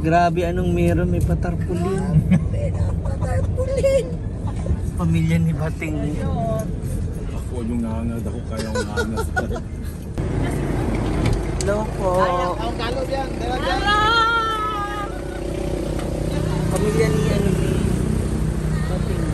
Grabe, anong meron? May patarpulin. Patarpulin. Pamilya ni Bating. Ako yung nangangad ako, kaya ang nangangad. Hello po. Pamilya ni ano ni Bating.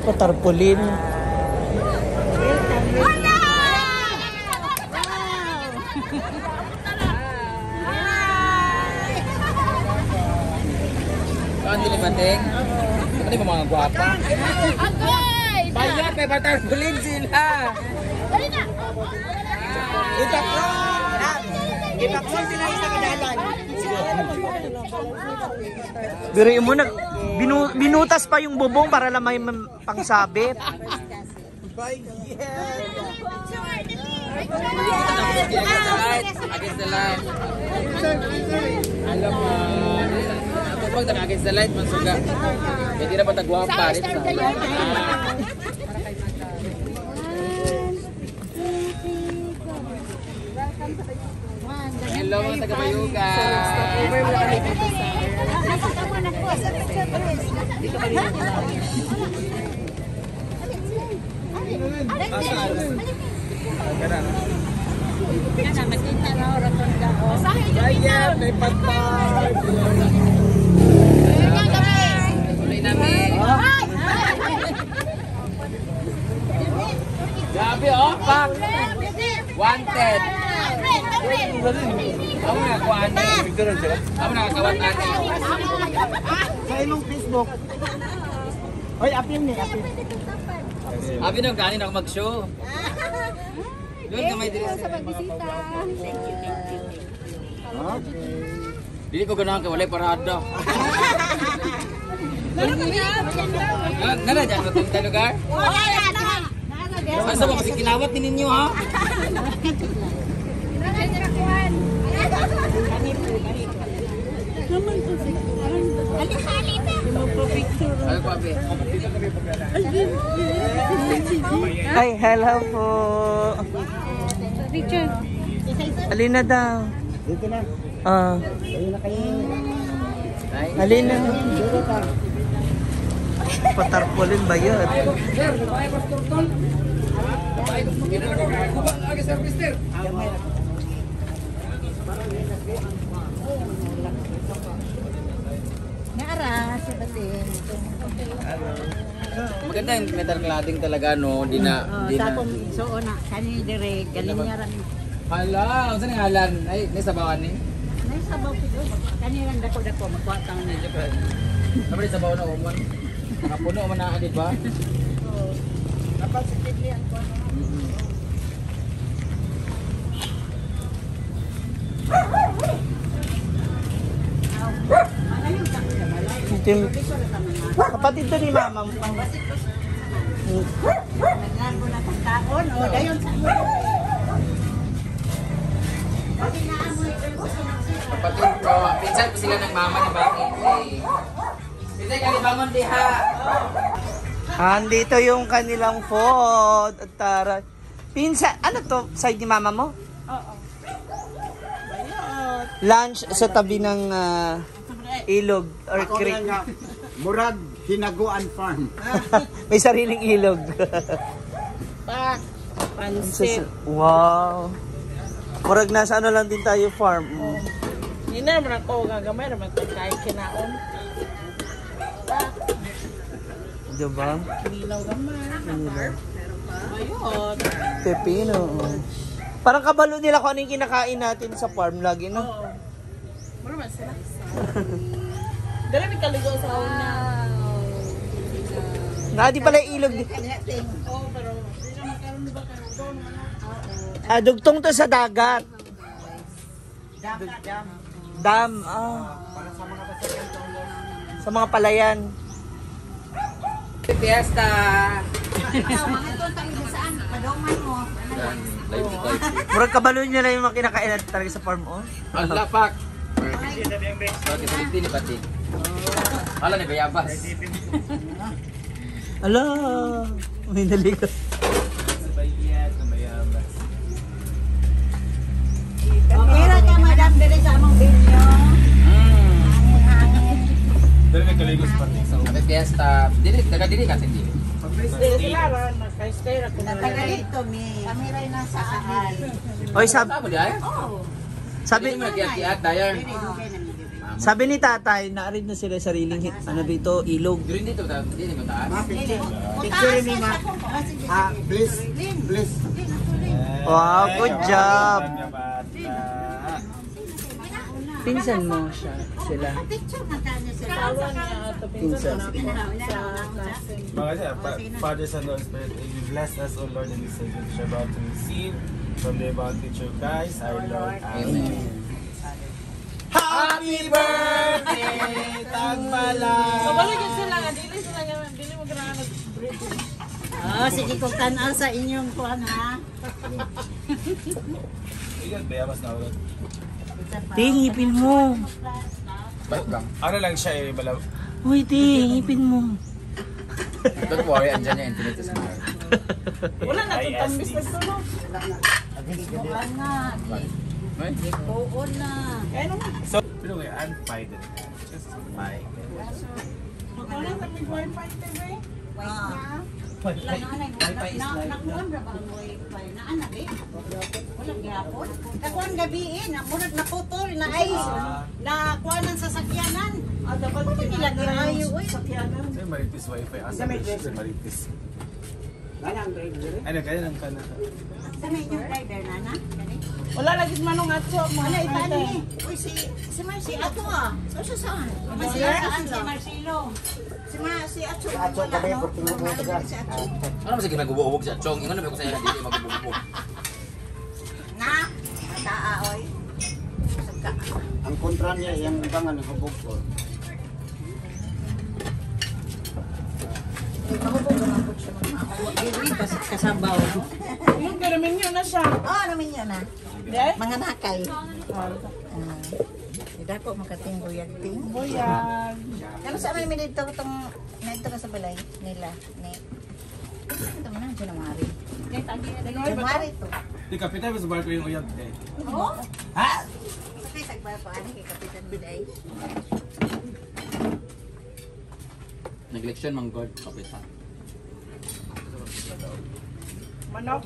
Patarpulin. Saan dili Bating? Ano ba mga gwapa? Bayat, may patarpulin sila. Ipaklon sila isa kadalan. Biro mo nag binutas pa yung bubong para lang may pangsabit. Against the light. Against the light. Alam mo, ako pag nag against the light man suga. Hindi na patagwapa dito sa. Hello mga taga-Bayuga. Bayat, may patarpulin. Tuloy namin. Grabe oh, pak. Wanted. Ako nga kuan. Ako nakakawat ate. Sa imong Facebook. Oy, apil ni, apil. Abi nang ganin ako mag-show. Doon kamay diri Sa pagbisita. Dili ko ganahan kay walay parada. Ah, nara dyan sa lugar? Asa ba kasi kinawat ni ninyo ha? Ay, ko abi. Ay, hello po. Picture. Alina daw. Dito na. Ah, Ayun na kayo. Ay. Alina. Patarpulin ba yun? Sir, babae pastor tol. Babae ko. Sir, mister. Naara, si Bating. Maganda yung metal cladding talaga no, di na di Sa na. akong suo na, kani dire, galing niya rin. Hala, unsa ni halan? Ay, ni sabawan ni. Nay sabaw pito, kani lang dako-dako magkuha kang ni. Sabi sabaw na umon. Nakapuno man na di ba? Kapag sa kidney ang kuha. Ito yung kapatid to ni mama mo. Naglargo na kang taon, o dayon sa mo. Kapatid ko, pinsan po sila ng mama ni Baki. Pinsan kalibangon diha. Andito yung kanilang food. At tara. Pinsa, ano to? Side ni mama mo? Oo. Lunch sa tabi ng ilog or creek. Murag Hinaguan Farm. May sariling ilog. Pak. Pansit. Wow. Murag nasa ano lang din tayo farm. Hindi na naman ako gagamay naman ito kahit kinaon. Diba? Nilaw gamay. Ayun. Pepino. Parang kabalo nila kung ano yung kinakain natin sa farm lagi, no? Oo. Mura man sila. Dala may kaligo sa una. Na, di pala yung ilog. Oo, pero di naman karon ba karon doon man. Ah, dugtong to sa dagat. Dam na dam. Dam. Ah. Para sa mga pasakyan. Sa mga palayan. Fiesta. Ikaw, mga tayo saan? Padongan mo. Yan, live to live. Murag kabalo niya lang yung mga kinakainan talaga sa farm, oh. Ang lapak! Bakit ulit din pati? Hala ni Bayabas. Ala, may naligo. Bayat na bayabas. Pero ka, madam, dili sa among video. Hangin-hangin. Dali nagkaligos pati sa Happy fiesta. Dili, taga dili ka dili. Sila ra nagka-stay ra kuno. Taga dito, mi. Kami rin nasa saan. Oy, sab Saan mo di ay? sabi Dili mo nagkiat-kiat dayar. sabi ni tatay, naarid na sila sariling ano dito, ilog. Dili dito ta, dili mo taas. Ma, picture. Picture ni ma. Ah, bliss. Bliss. Wow, good job. Pinsan mo siya, sila. Picture man tayo sila. Awa niya ato pinsan Pinsan. na ako sa cousin. Mga siya, Father, Son, Holy Spirit, you bless us, O Lord, and this is which are about to receive from the bounty through Christ, our Lord. Amen. Happy birthday, Tagpala! So balik yun sila nga dili sila nga dili mo ganahan nag-break. Oh, sige kung tanaw sa inyong kuan ha. Iyan, bayabas na ulit. Ting, ngipin mo. Balik lang. Ano lang siya eh, balaw. Uy, ting, ngipin mo. Don't worry, andyan yung internet is smart. Wala na tong tambis nagsulog. Kuan na. Ay, Oo na. Kaya naman. So, pero kaya, I'm fine. Just fine. Wala na may wifi TV. Ah. Wala na na nakuan ra ba ang wifi? Naa na ba? Wala gyapon. Nakuan gabi eh, na murag naputol na ay na kuan ang sasakyanan. Ah, dapat Wala nila giayo oy. Sakyanan. Sa'yo, Marites wifi. Asa ba siya? Marites. Ano, kaya lang ka na. Sa may inyong driver nana? Kani? Wala lagi manong atso mo. Wala ipaano ni. Uy si si Marcelo ato ah. So siya saan? Marcelo saan si Marcelo? Si Ma si Atso. Si Atso kami si Atso. Ano ba sige nag-uubog siya? Chong, ingon na ba ko sa iya dili mag-uubog. Na, mataa oy. Sugka. Ang kontra niya, yung bangan hubog ko. Dili pa kasabaw. Yung garamin yun na siya. Oh, namin yun na. De? Mga nakay. Ah. Dako makating buyag ting. Buyag. Pero sa amin dito itong nandito ka sa balay nila ni ito mo na January. January to. Di, kapitan, mas barko yung uyab eh. Oh? Ha? Sa kay tagba pa ani kay Kapitan Biday. Nag-election mang God, kapitan. Manok.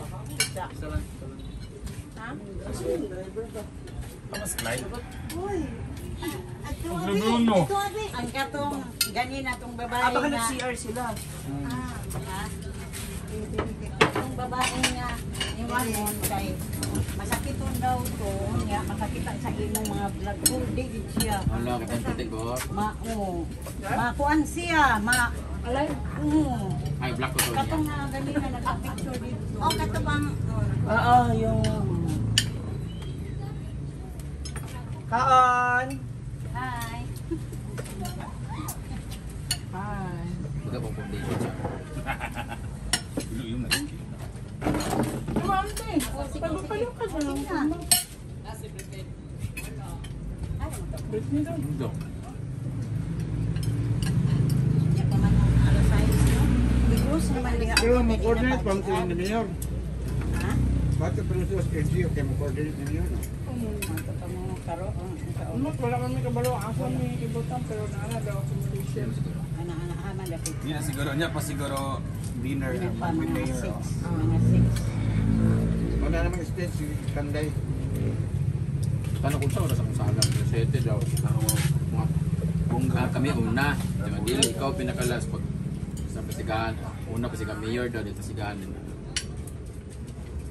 Mas light. Ato Ang abi, Bruno. ato abi. Ang katong ganin atong babae Ah, baka nga. nag-CR sila. Ah, ha? Atong babae nga iwanon kay masakiton daw to niya makakita sa imong mga vlog ko di gid siya. Wala, kapitan putik ko. Mao. Makuan siya, ma Alay. Ay, black ko to niya. Katong nga ganina nagpa-picture dito. Oh, kato bang Oo, yung... Kaon! Hi. Hi. Baga pong foundation siya. Gulo yung nag-skin. Ma'am, te. Pagpapalo ka dyan. Britney daw. Hindi. Pero mag-coordinate pa ang ni Mayor. Ha? Bakit pa siya sa LGU kaya mag-coordinate ni Mayor? No? Ano, wala kami kabalo. Asa may ibutan pero naana daw accommodation. Hindi na siguro niya pa siguro dinner with mayor. Oh. Mga six. Wala namang stage si Kanday. Paano kung sa oras akong salang? Sete daw. Mga Bongga. Ah, kami una. Di ba? Dili, ikaw pinakalas pag sa pasigahan. Una pa siga mayor daw dito sigahan.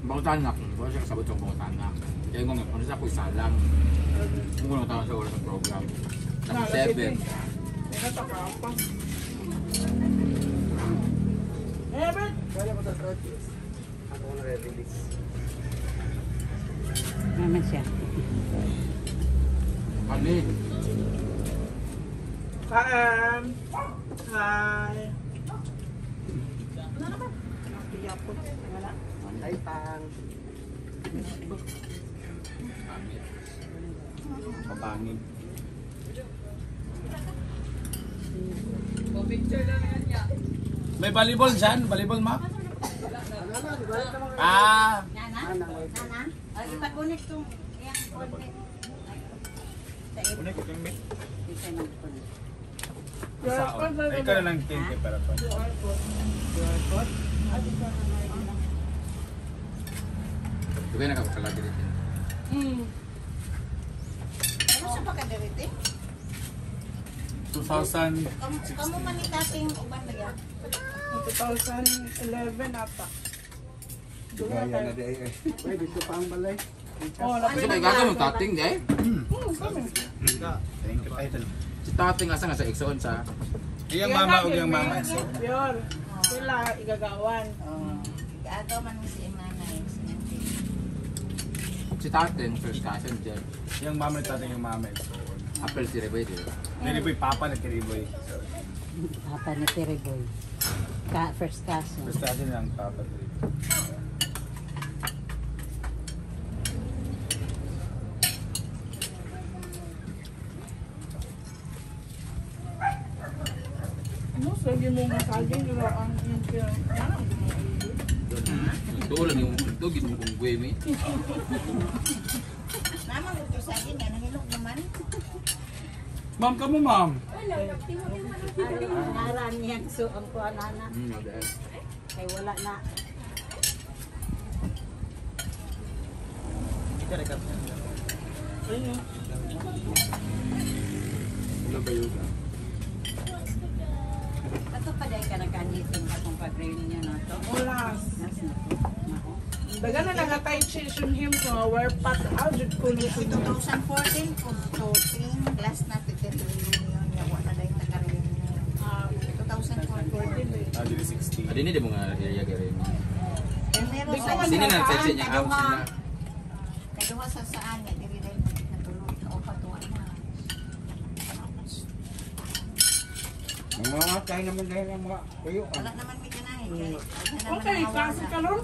Bangutan na. Wala siya kasabot sa bangutan na. Kaya nga, ano sa ako isalang. Kung ano tawag sa oras ng program. Tapos 7. Teka, taka pa. Eh, Bert. Ako na release. Naman siya. Kami. Kain. Hi. Wala. Ay, pang. Pangit. Papangit. May volleyball dyan? Volleyball, ma? Ah! Nana? Nana? Ay, ipakunik tong iyang konti. Sa iba. Isa nang kunik. Saon. Ay, ikaw na lang tinti para pa. Dugay na ka kalagi dito. Ano sa pagkadirite? 2000. Kamu man ni tating uban ba yan? 2011 ata. Gaya na di ay. Pwede dito pa ang balay. Oh, Kasi may gagawin mo tating, di eh? Thank you. Ay, ito. Si tating asa nga sa Exxon sa... Iyang mama o iyang mama. So, Pure. Sila igagawan. Oo. Igaagaw man mo si Imanay. Si Auntie. Si tating, first cousin dyan. iyang mama ni tating yung mama. So, Apple si Reboy, di ba? Tiriboy, papa na Tiriboy. So, Papa ni Tiriboy. Ka first cousin. first cousin lang papa Tiriboy. Ano, lagi mo masaging, pero ang yung pero, ano, Ito lang yung ito, ginong kong guwe, mi. Namang gusto sa akin, yan. Nahilog naman. Ma'am, kamo ma'am. Naran niyang so ang kuha nana. Okay. Kay wala na. Wala ba yun? Ato pa dahil ka nagkandito akong pag-reunion na to. Olas. Nas na to. Nako. Daga na nagatay si him ko, where pat out jud ko ni 2014 kung 14 last na reunion niya wala na yung naka-reunion. 2014. Ah, dili 16. Adi ni di mga area gari. Primero Di ko man Sini na Saan? sa niya amo sila. Kaduha sa saan nga diri dahil natulog ka o patuwa na. Mga tayo naman dahil ang mga kuyo. Wala naman may ganahin. Okay, klase ka ron.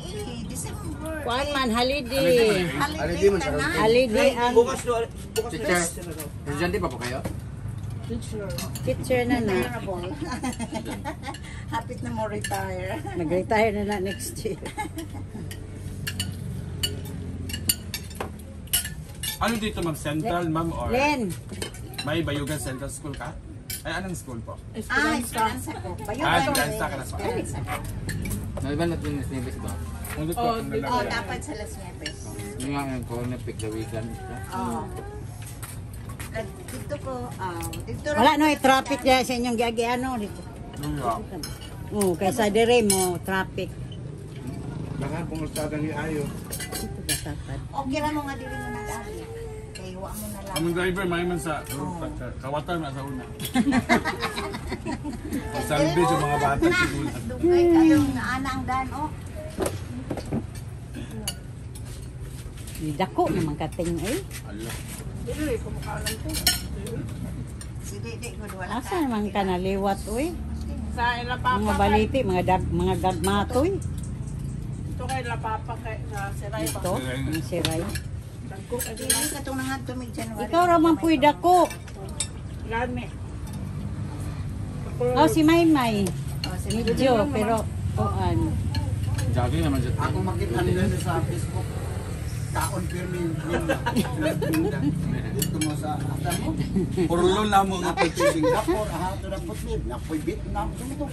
Eh, December. Kuan man, holiday. Holiday ka na. Holiday ang Bukas no, bukas Teacher, estudyante pa po kayo? Teacher. teacher na na. Terrible. Hapit na mo retire. Nag-retire na na next year. Ano dito ma'am? Central ma'am or Len, may Bayugan Central School ka? Ay, anong school po? Ah, Esperanza ko. Bayo Ah, Esperanza ka na pa. Esperanza ko. Naiban natin yung Neves ba? Ang dito Oh, ang dito. Oh, lalaki. dapat sa Las Nieves. Yung nga yung corner pick the weekend. Oh. Dito ko, dito wala no, eh, traffic dyan sa inyong giagiano dito. Oo, kaysa dire mo, traffic. Baka kung ni Ayo. Dito ba dapat? Okay ra mo nga dili mo nag-ari. Kay wa mo na lang. Ang driver may man sa kawatan man sa una. Salvage yung mga bata siguro. Dugay kayo nga ana ang daan oh. Dako naman kating eh. Ala. Dili ko makaalam ko. Si Dede gud wala Asa naman ka naliwat oy? Sa ila papa. Mga baliti, mga dag, mga gagmatoy. Ito kay la papa kay sa Siray ba. Ito, ang siray. Dagko kay Dili katong nangadto mig January. Ikaw ra man puy dako. Gani. Oh, si Maymay. Oh, si Medyo, pero kuan. Jogging naman siya. Ako makita nila sa Facebook. Kaon pirmi. Dito mo sa asa mo. Purlo na mo nga Napoy Singapore, aha, ito na po Napoy Vietnam, ito.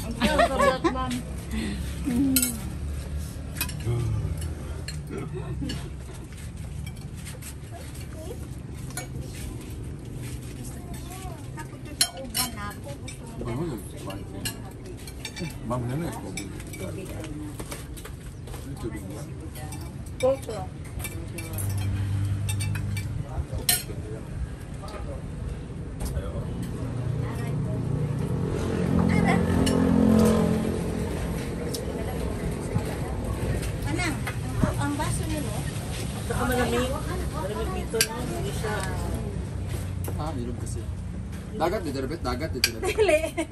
Ang kaya sa Vietnam. Ako to sa uban na ako gusto mo. Ma'am, ano eh? Tubig ba? Coke. Manang, ang baso nilo. Saka malamig. Malamig dito no, hindi siya. Ah, bilog kasi. Dagat dito, Rebet. Dagat dito, Rebet.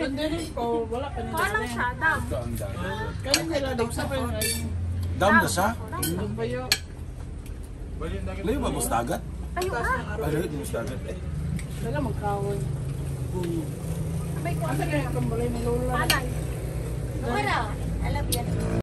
Doon din ko wala pa nila. Ito ang dagat. Kani sila dugsa pa yun. Down na siya? Bayo. Layo ba mo sa dagat? Ayo ah. Ay, layo mo sa dagat eh. Wala magkaon. Asa kaya ang balay ni Lola? Palay. Wala. Alam yan.